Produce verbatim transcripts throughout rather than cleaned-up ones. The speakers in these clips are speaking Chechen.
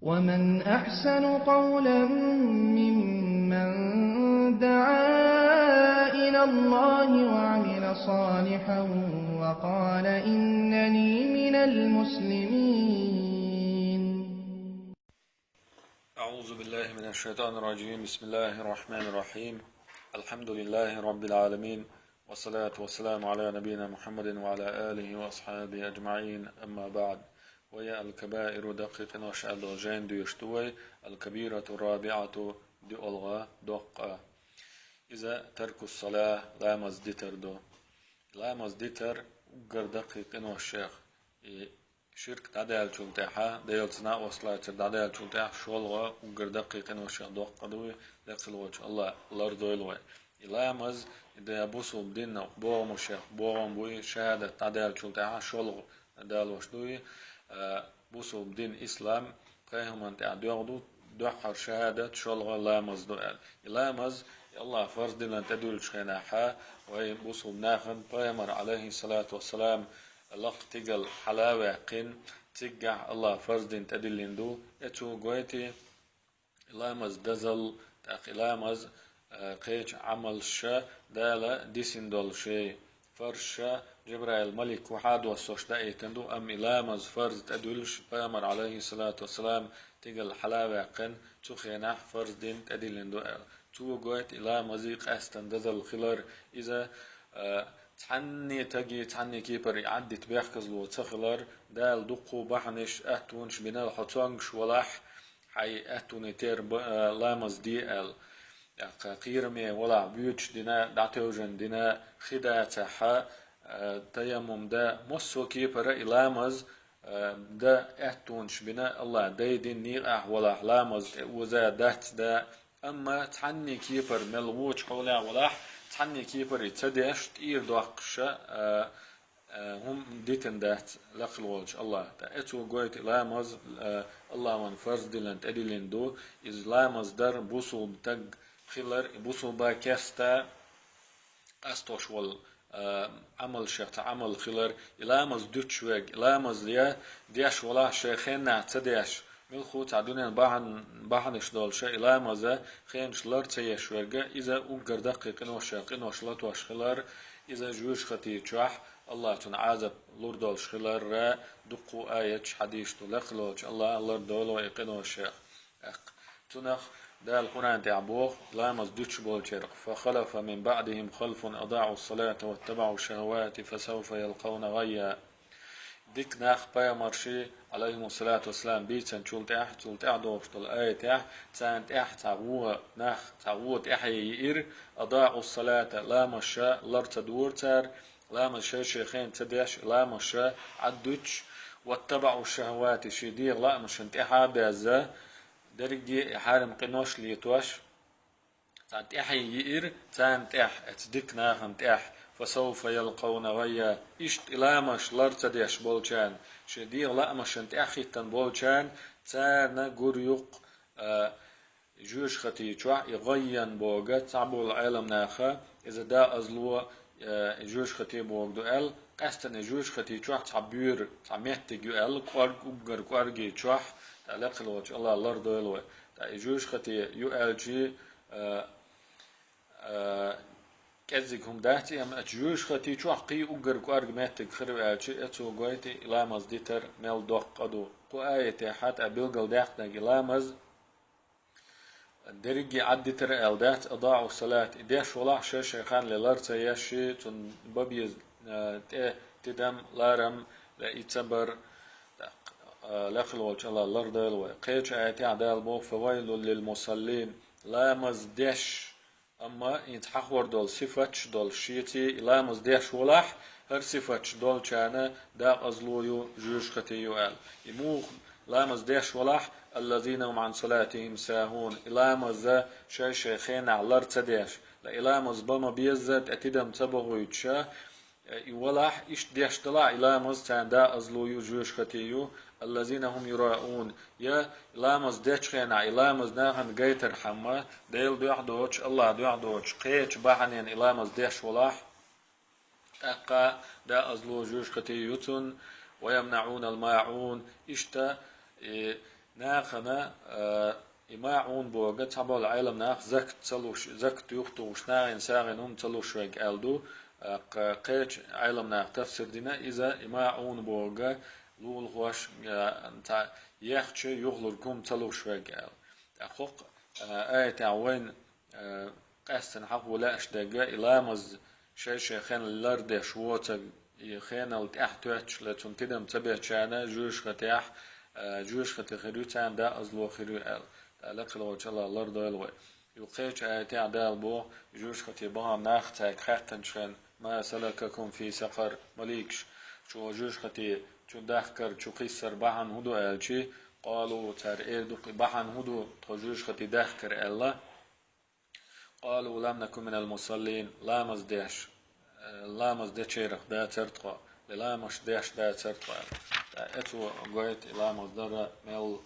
ومن أحسن قولا ممن دعا إلى الله وعمل صالحا وقال إنني من المسلمين. أعوذ بالله من الشيطان الرجيم. بسم الله الرحمن الرحيم. الحمد لله رب العالمين. والصلاة والسلام على نبينا محمد وعلى آله وأصحابه أجمعين. أما بعد. ويا الكبائر دقيق نوشع الجين دوشتوي. الكبيرة الرابعة دي ألغا دقة. إذا ترك الصلاة لا مزدتر دو. Ламаз дитар уггар даккхий къиношех, и ширк дӀадаьллачул тӀаьхьа, Делаца накъост лацар дӀадаьллачул тӀаьхьа шолгӀа уггар даккхий къиношех доккха дуй, лекхалгӀачу Аллах лардойла вай. И ламаз, и да бусулба динна богӀамашех богӀам буй, шахӀадат дӀадаьллачул тӀаьхьа шолгӀа далош дуй, а, бусулба дин ислам, Пайхамарна тӀехь доьгӀу ду, дуьххьара шахӀадат, шолгӀа ламаз ду аьлла. И ламаз, и Аллах фарз динан тӀедуьллучу хенахьа, вай бусулба нахана Пайхамар, алейхиссалату вассалам, лакха тигал хьала а ваьккхина, циггахь Аллах фарз дин тӀедиллина ду, эцо гойтий, и ламаз дазал, тӀаккха и ламаз, а, кхечу Ӏамалша Дала дисина долу шей. Фарзша Жабраил малик ву хьадоссош даийтина ду, амма и ламаз фарз тӀедуьллуш Пайхамар, алейхиссалату вассалам, тигал хьала а ваьккхина, цу хенахь фарз дин тӀедиллина ду аьлла. Цо гойту и ламазий къаьстан дазалла хилар, иза, а, цхьанне таги, цхьанне кепара и Ӏаддита бехказло ца хилар, Дала дуккху бахьанаш, аьттонаш бинал хьо цонгаш валахь, хьайн аьттоне тера ба-, а, ламаз де аьлла. ТӀаккха кхераме валахь боьдуш дина, дӀатевжина дина, хи дацахьа, а, таяммум да, массо а кепара и ламаз, а, да аьттонаш бина, Аллах дайдина некъахь валахь ламаз тӀе оза дац да, амма цхьанне кепара мел вочу хьолехь валахь, цхьанне кепара и ца деш, тӀера доккхуша, а, а, хӀума дитина дац лекхалгӀачу Аллах. ТӀаккха эцо гойту и ламаз, а, Аллахьан фарз динан тӀедиллина ду, иза ламаз дар бусулба таг хилар, и бусулба кеста къастош волу, а, Ӏамалшех цхьа Ӏамал хилар, и ламаз дуьтуш верг, и ламаз я деш валахь шайн хеннахь ца деш, муьлхха цхьа дуьненан бахьан-, бахьанаш долуша и ламаза хенаш лар ца еш верг, иза уггар даккхий къиношех къинош латош хилар, иза жоьжахати чохь, Аллах цунна Ӏазап лур долуш хиларра, дуккху аяташ, хьадисаш ду лекхалгӀачу Аллах лардойла вай и къиношех. ТӀаккха цунах Дала Къуръан тӀехь боху, ламаз дуьтуш болчерах: «فخلف من بعدهم خلف أضاعوا الصلاة واتبعوا الشهوات فسوف يلقون غيا». Дика нах пайхамарший, алейхимуссалату вассалам, бийцинчул тӀаьхьа, цул тӀаьхьа догӀуш долу аятехь, царна тӀаьхьа цхьа вон нах, цхьа вон тӀаьхье йиира, «أضاعوا الصلاة», ламазша лар ца дора цара, ламаз шай-шай хенна ца деш, ламазша Ӏаддуьтуш, «واتبعوا الشهوات», шен дегӀан лаамашна тӀаьхьа а безза, дерриге а и хьарам къинош а летош, цхьа тӀаьхье йиира царна тӀаьхьа, оцу дика нахана тӀаьхьа, «فسوف يلقون غيا», иштта и ламазаш лар ца деш болчарна, шен дегӀан лаамашна тӀаьхьахӀиттина болчарна, царна гур ю-кх, а, жоьжахати чохь и гӀаййан бохург, цхьаболу Ӏеламнаха иза декъазло, э, жоьжахати бохург ду аьлла, къаьсттина и жоьжахати чохь цхьа боьра, цхьа меттиг ю аьлла, кӀорг, уггар кӀорги чохь, тӀаккха лекхалгӀачу Аллах лардойла вай. ТӀаккха и жоьжахати ю аьлчи, э, э, кӀеззиг хӀума дац и, амма оцу жоьжахати чохь кхин уггар кӀорга меттиг хир ву аьлчи, эцо гойту и ламаз дитар мел доккха а ду. Кху аятехь тӀаккха билгалдаьккхинарг и ламаз, дерриге Ӏаддитар аьлла дац, «أضاعوا الصلاة», и деш валахь шай-шай ханна лар ца еш, цунна бан беза, а, тӀе тидам, ларам лаьий ца бар, тӀаккха, а, лекхалгӀачу Аллах лардойла вай. Кхечу аятехь Дала боху: «فويل للمصلين», ламаз деш, амма хӀинца хьахор долу сифаташ долуш шеца и ламаз деш валахь, хӀара сифаташ долчарна декъазло ю, жоьжахати ю аьлла. И муха ламаз деш валахь, «الذين هم عن صلاتهم ساهون», и ламаза шай-шай хенахь лар ца деш, ла и ламаз бан ма безза, тӀе тидам ца бохуьйтуша, и валахь, иштта деш далахь и ламаз, царна декъазло ю, жоьжахати ю, «الذين هم يراءون», я ламаз дечу хенахь и ламаз нахана гайтархьама, Делан дуьхьа доцуш, Аллах дуьхьа доцуш, кхечу бахьанена и ламаз деш валахь, тӀаккха декъазло, жоьжахати ю цунна, «ويمنعون الماعون», иштта, и, Нахана, а, и маӀун бохург цхьаболу Ӏеламнаха закат ца луш, закат юхатухуш, нахана сагӀина хӀума ца луш верг аьлла ду, а, кх-, кхечу Ӏеламнаха тафсир дина иза, и маӀун бохург лулахош, а, цхьа ехча юхалург хӀума ца луш верг аьлла. ТӀаккха хӀокху, а, аятехь вайна, а, къаьстина хьахо лаьаш дерг, и ламаз шай-шай хенал лардеш воцург, и хенал тӀаьхьа тоьттуш ле, цунна тидам ца бечарна, жоьжахатехь, а, жоьжахати хир ю, царна декъазло хир ю аьлла. ТӀаккха лекха волчу Аллах лардойла вай. Юха кхечу аятехь Дала боху, жоьжахати бахана нах цаьрга хаьттинчу хенахь: «Ма салакакум фи сакъар?» Маликаш, чу жоьжахати чу дахкар, чу кхиссар бахьана хӀун ду аьлча, къалу, цара эр ду, бахьана хӀун ду тхо жоьжахати дахкар аьлла. Къалу: «Лам наку минал мусаллин», ламаз деш, э, ламаз дечарах дацара тхо, я ламаз деш дацара тхо аьлла. ТӀаккха оцо гойту и ламаз дар мел,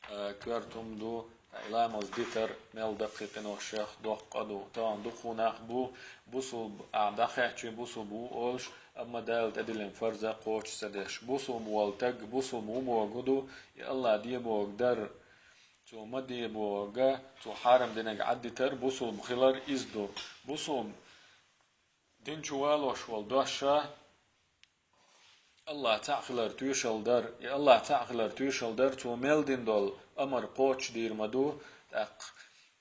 э, коьрта хӀума ду, тӀаккха и ламаз дитар мел даккхий къиношех доккха а ду. Тахана дукха нах бу, бусулба ахь дӀахаьттича, бусулба ву олуш, амма Дала тӀедиллина фарз кхочуш ца деш. Бусулба волу стаг, бусулба ву бохург ду, и Аллах де бохург дар, цо ма де бохург, цо хьарам динарг Ӏаддитар, бусулба хилар иза ду. Бусулба дин чу валош волу дош Аллах цхьаъ хилар тоьшалла дар, и Аллах цхьаъ хилар тоьшалла дар, цо мел дина долу амар кхочушдийр ма ду, тӀаккха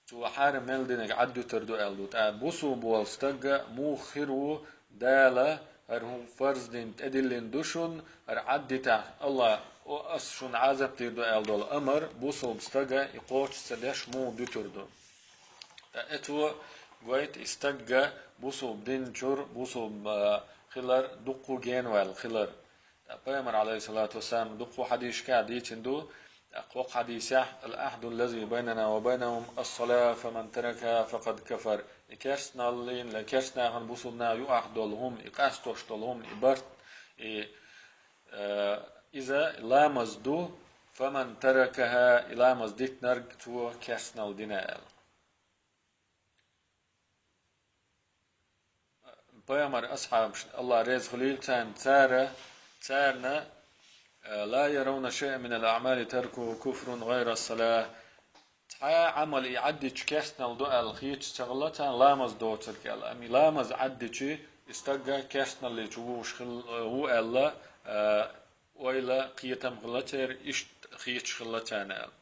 цо хьарам мел динарг Ӏаддитар ду аьлла ду. ТӀаккха бусулба волу стаг муха хир ву, Дала хӀара хӀума фарз дина тӀедиллина ду шуна, хӀара Ӏаддитахь, Аллах, о, ас шуна Ӏазап дийр ду аьлла долу амар бусулба стага и кхочуш ца деш муха дуьтур ду? ТӀаккха оцо гойту и стагга бусулба дин чуьра, бусулба, а, хилар дуккха генаваьлла хилар. ТӀаккха Пайхамар, алейхиссалату вассалам, дуккха хьадисашкахь дийцина ду, тӀаккха хӀокху хьадисехь: «Ал-ахьду лази байнана ва байнахум ас-салат, фаман таракаха, факъад кафар». И керстаналлин, я керстанахана бусулба наха юкъахь долу хӀума, и къастош долу хӀума, и барт, и, э, иза ламаз ду, «фаман таракаха», и ламаз дитинарг цо керстаналла дина аьлла. Пайхамар асхьабаш, Аллах реза хуьлийла царна, цара, царна, э, «ла яравна шайъан минал аъмали таркуху куфрун гӀайра ас-салат». Цхьа а Ӏамал и Ӏаддича керстаналла ду аьлла хеташ ца хилла царна ламаз доцург аьлла. Амма и ламаз Ӏаддича и стаг керстаналличу вуш хилла, ву аьлла, э, ойла, кхетам хилла церан, иштта хеташ хилла царна аьлла.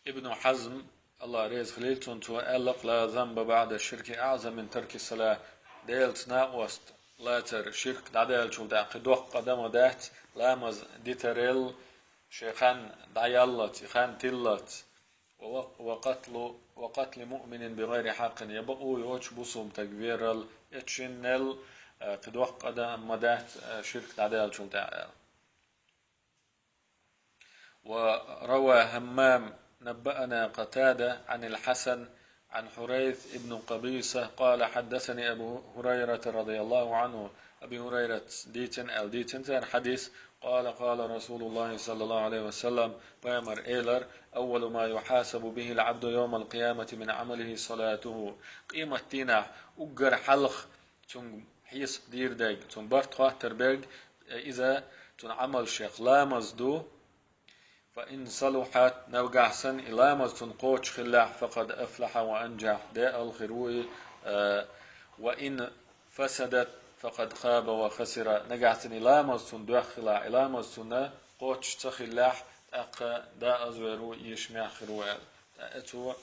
Ибн Хьазм, Аллах реза хуьлийла цунна, цо аьлла-кх: «Ла занба баъда ширки аъзам мин тарки салат». Делаца накъост лацар ширк дӀадаьллачул тӀаьхьа кхин доккха къа дан ма дац, ламаз дитарал шен хан дӀаяллалц, и хан тиллалц. Ва, ва къатлу, ва къатли муъминин би гӀайри хьаккъин, я бакъо йоцуш бусулба стаг верал, я шиннел, а, кхин доккха къа дан ма дац, а, ширк дӀадаьллачул тӀаьхьа аьлла. وروى همام: نبأنا قتادة عن الحسن عن حريث بن قبيصة قال: حدثني أبو هريرة رضي الله عنه. Аби Хурайрас дийцина аьлла, дийцина цара хьадис: قال: قال رسول الله صلى الله عليه وسلم, Пайхамар элира: أول ما يحاسب به العبد يوم القيامة من عمله صلاته. Къематдийнахь уггар хьалха цуьнга хьесап дийр дерг, цуьнан барт хоттар берг, иза цуьнан Ӏамалшех ламаз ду. فإن صلحت, нагахь санна и ламаз цуьнан кхочуш хиллехь, فقد أفلح وأنجح, декъал хир ву и, а, وإن فسدت فقد خاب وخسر, нагахь санна и ламаз цуьнан доьхна хилахь, и ламаз цуьнан кхочуш ца хиллехь, тӀаккха декъаза вер ву, эшамехь хир ву аьлла. ТӀаккха оцо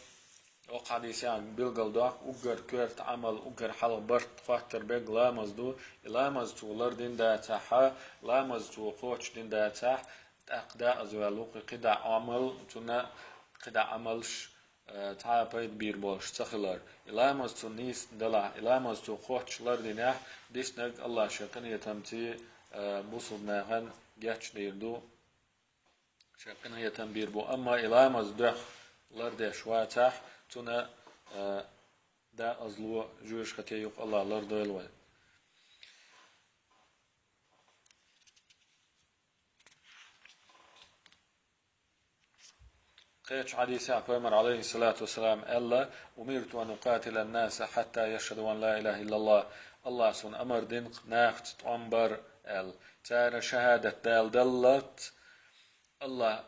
Оцу хьадисехь билгалдоккху, уггар коьрта Ӏамал, уггар хьалха барт хоттар берг ламаз ду. И ламаз цо лардина дацахь, ламаз цо кхочушдина дацахь, тӀаккха декъаза ваьлла ву кхидӀа Ӏамал, цунна кхидӀа Ӏамалш, э, цхьа а пайда бийр болуш ца хилар. И ламаз цунна нийса далахь, и ламаз цо кхоччуш лардинехь, диснарг Аллах шен къинхетамций, э, бусулба нахана гечдийр ду. Шен къинхетам бийр бу, амма и ламаз доьхна лардеш вацахь, цунна, а, декъазло, жоьжахати юкъа Аллах лардойла вай. Кхечу хьадисехь Пайхамар, алейхиссалату вассалам, аьлла: أمرت أن أقاتل الناس حتى يشهدوا أن لا إله إلا الله. Аллах суна амар дина нахаца тӀом бар, аьлла. Цара шахӀадат Дала даллалц, АллахӀ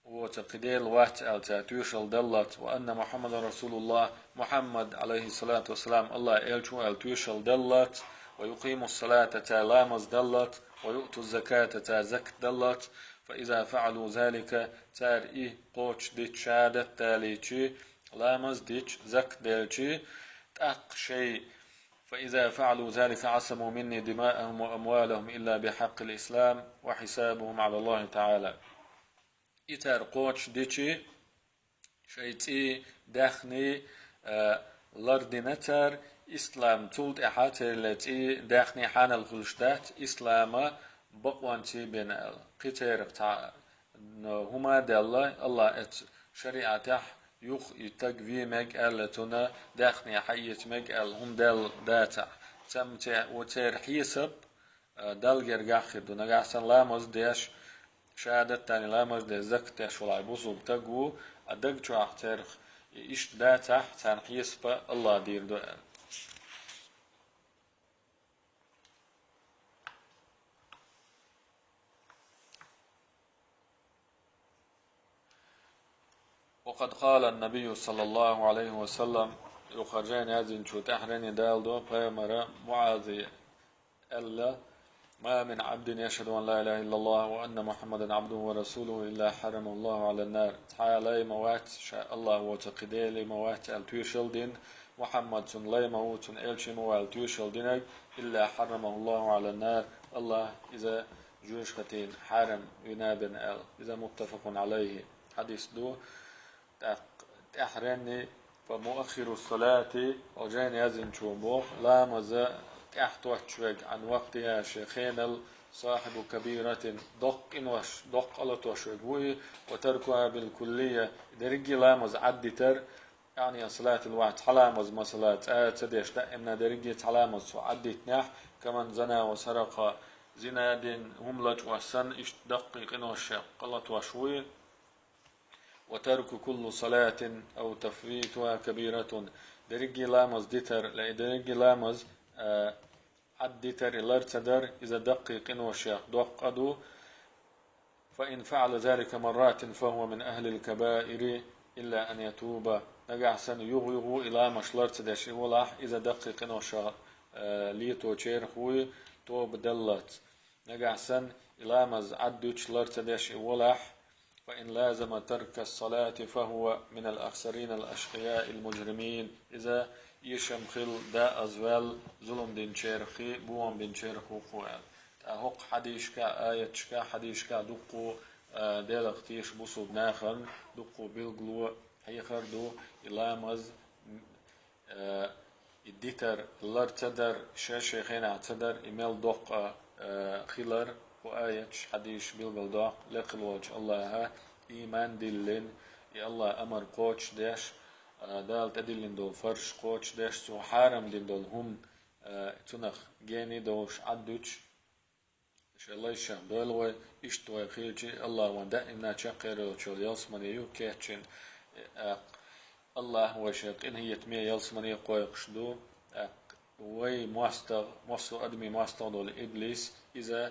воцу кхин Дела вац аьлла, цара тоьшалла даллалц, وأن محمدا رسول الله, Мухьаммад, عليه الصلاة والسلام, АллахӀан элча ву аьлла тоьшалла даллалц, ويقيموا الصلاة, цара ламаз даллалц, ويؤتوا الزكاة, цара закат даллалц, فإذا فعلوا ذلك, цара и кхочушдича, шахӀадат далийча, ламаз дича, закат делча, тӀаккха шайн فإذا فعلوا ذلك عصموا مني دماءهم وأموالهم إلا بحق الإسلام وحسابهم على الله تعالى. И цара кхочушдича, шайн цӀий, даьхни, а, лардина цара, ислам, цул тӀаьхьа церан цӀий, даьхни хьанал хуьлуш дац, ислама бакъонца бина аьлла. Кхин церах цхьа но хӀума а даьлла, АллахӀа эцу шариӀатехь юха и стаг вен мега аьлла, цунна даьхни хьаэца мега аьлла хӀума даьлла дацахь, цамма церан хьесап, а, Далла гергахь хир ду. Нагахь санна ламаз деш, шахӀадат далий, ламаз деш, закат деш волу бусулба стаг ву, а даг чохь церах и иштта дацахь, царна хьесап АллахӀа дийр ду аьлла. وقد قال النبي صلى الله عليه وسلم, юха жайна яздинчо тӀаьхьаренна даладо, пайхамара МуӀазе аьлла: ما من عبد يشهد أن لا إله إلا الله وأن محمدا عبده ورسوله إلا حرمه الله على النار. Цхьа а лай ма вац, ша АллахӀ воцу кхин Дела ма вац аьлла тоьшалла дина, Мухьаммад цуьнан лай ма ву, цуьнан элча ма ву аьлла тоьшалла динарг, إلا حرمه الله على النار, АллахӀа иза жоьжахатина хьарам вина бина аьлла. Иза متفق عليه хьадис ду. ТӀаккха тӀаьхьаренна, فمؤخر الصلاة, хьо жайна яздинчо боху, ламаза тӀаьхьатоттуш верг, عن وقتها, шен хенал, صاحب كبيرة, доккха къинош, доккха къа латош верг ву и, وتركها بالكلية, дерриге ламаз Ӏаддитар, يعني الصلاة الواحدة, цхьа ламаз, масала, цкъа а ца деш, даимна дерриге цхьа ламаз цо Ӏаддитинехь, كمن زنى وسرق, зина дина, хӀума лачкъош санна, иштта даккхий къиношех къа латош ву и. وترك كل صلاة أو تفويتها كبيرة. Дерриге ламаз дитар, ле, дерриге ламаз, а, Ӏаддитар, и лар ца дар, иза даккхий къиношех доккха къа ду. فإن فعل ذلك مرات فهو من أهل الكبائر إلا أن يتوب. Нагахь санна юха-юха и ламазаш лар ца деш и валахь, иза даккхий къиношах, а, леточарах ву и, тоба даллалц. Нагахь санна и ламаз Ӏаддуьтуш лар ца деш и валахь, فإن لازم ترك الصلاة فهو من الأخسرين الأشقياء المجرمين. Иза эшам хилла, дакъазваьлла, зулам динчарах, бохам бинчарах ву-кх аьлла. ТӀаккха хӀокху хьадисашкахь, аяташкахь, хьадисашкахь дуккха, а, Делах тешаш бусулба нахана дуккха билгало хьехар ду, и ламаз, э, и дитар, лар ца дар, шен-шен хенахь ца дар, и мел доккха, э, хилар, кху аяташ, хьадисаш билгалдоккху, лекхалволчу АллахӀа ийман диллина, и АллахӀан амар кхочушдеш, э, Дала тӀедиллина долу фарзаш кхочушдеш, Цо хьарам дина долу хӀума, э, цунах гений долуш Ӏаддуьтуш, шайн лайшех дойла вай, иштта вай хилча, АллахӀ вайна даимна чекхъяр йолчу ялсамане ю кечйина. Э, АллахӀ вай шен къинхетаме ялсамане кхойкхуш ду. ТӀаккха вай мостагӀа, массо а адамийн мостагӀа долу иблис, иза,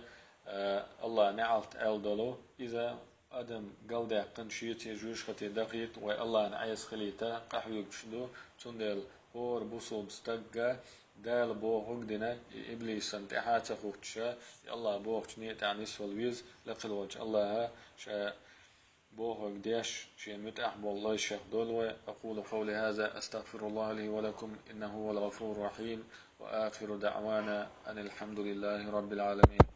э, АллахӀан неӀалт аьлла долу, иза адам галдаьккхина шеца жоьжахате дахийта, вай АллахӀна Ӏеса хилийта къахьоьгуш ду. Цундела хӀора бусулба стагга Дала бохург дина, и иблисан тӀаьхьа ца хӀуттуш, и АллахӀ бохучу некъа тӀехь нисвала веза, лекхалволчу АллахӀа ша бохург деш, шен муьтӀахь болу лайшех дойла вай. أقول قولي هذا أستغفر الله لي ولكم إنه هو الغفور الرحيم وآخر دعوانا أن الحمد لله رب العالمين.